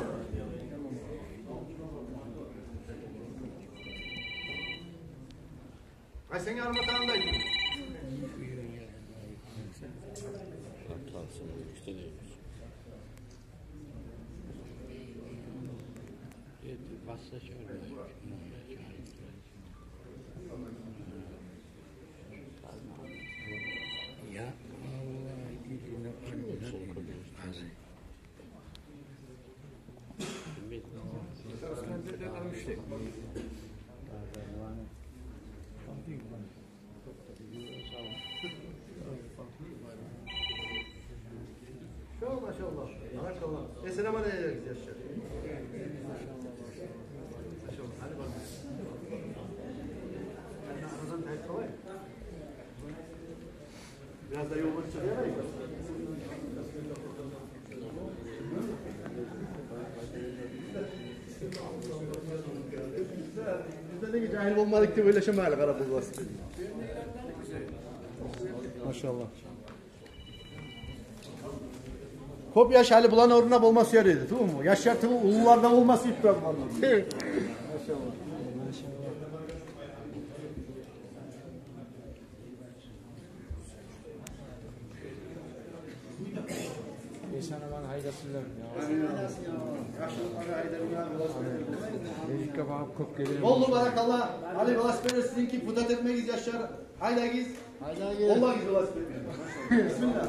Ай, сен ярым атагъанда. Эсен-аман эдигиз, яшлар. Машаллагь. Гьали бар. Гьали арадан тайып къалайыкъ. Бираз да ёлгъа чыгъайыкъ. Биз де неге жагьил болмадыкъ деп ойлашаман гьали, къарап боласыз. Машаллагь. Кёп яш гьали буланы орнунда болма сюер эди, тюгюлмю? Яшлар тюгюл, уллулар да болма сюйюп тура буланы орнунда. Машаллагь. Эсен-аман гьайдасынлар. Амин. Яхшылыкъгъа гьайдайыкъ, Аллагь. Мюзикге багъып кёп геле. Болду, баракалла. Гьали велосипед сизинки, путать этмегиз, яшлар. Гьайдагъыз. Гьайдагъыз. Аллагь, велосипед. Бисмилла.